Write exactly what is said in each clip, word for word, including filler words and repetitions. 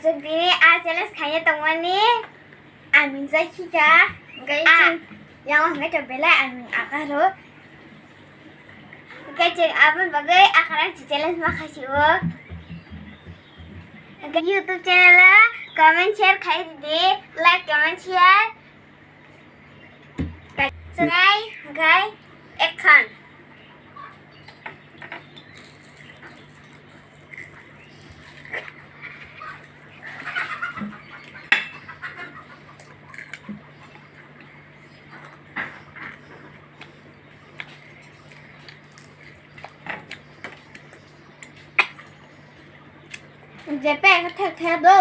Chwng tini a challenge khaina tongmani ang minjak khika. Hwnkhe a chwng yang hwnkhe to belai ang akaro. Hwnkhe chwng aboni bagwi akhara challenge ma khaisio. Hwnkhe YouTube channel o comment share khai di, like comment share. Chwng ai hwnkhe action. Jepe ka thek thek do.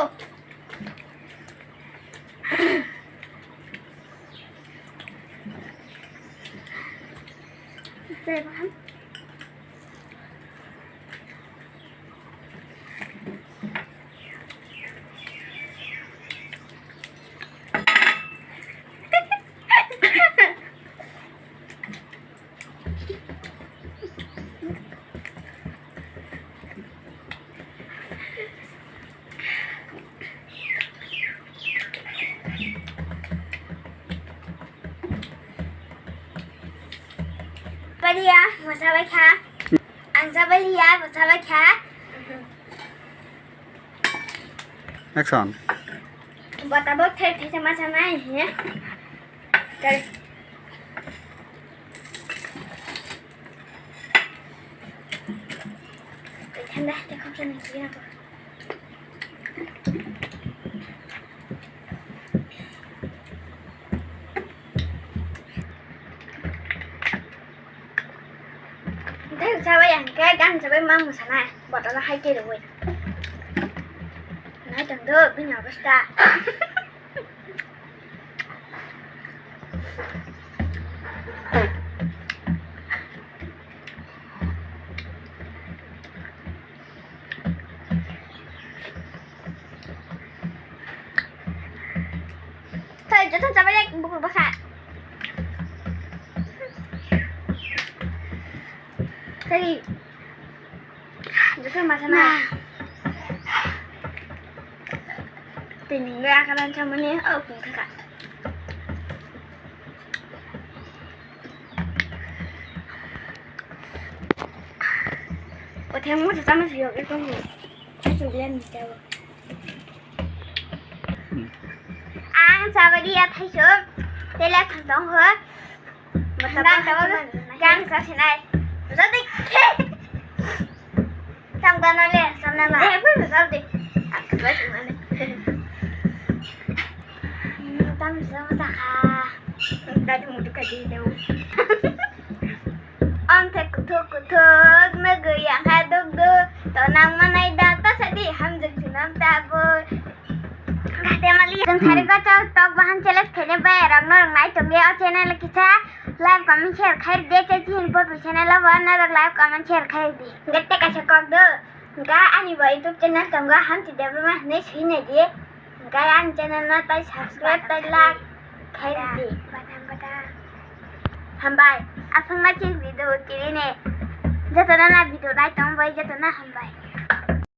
Baliya, mo sabai kha. Ang sabai liya, mo sabai kha. Action. Bota bok thai thai sama sama he. Kal. Thanda, te khop sana kiri na ko. Tei sabai ang khe gan sabai mang sana bottle hai kiri woi. Nai tong do bini obostha. Thai joto chabai ek bukur bwkha. Thai joto masa na. Tini nge akalan chamani au kung kaka. Otheng mo chama siyok ekong mo. Thaichuk le ni tawo. Ang sabadi ya thaichuk. Tele thang tong ho. Mata gang tawo. Gang sa sinai. Jodi. Tang dana le samna ma. Eh, bu jodi. Aku sa sinai. Tam sama sa kha. Tadi mudu ka di tawo. Ang thek kuthuk kuthuk, nugui ang kha duk duk, tonang manai da, ta sadi hamjak junam tabuk. Gade mali. Chwng sari kochok tok bahan challenge khainai bai rok norok nai tongdi o channel kisa like comment share khai de chai chin popi channel o bo norok like comment share khai di. Gate kaisa kok do. Ga ani bo YouTube channel tongo Hamti Debbarma hinwi swi nai di. Ga ani channel no tai subscribe tai like khai di. Hambai. Aswk nai chini video kiri ni. Joto no na video nai tong bai joto no hambai.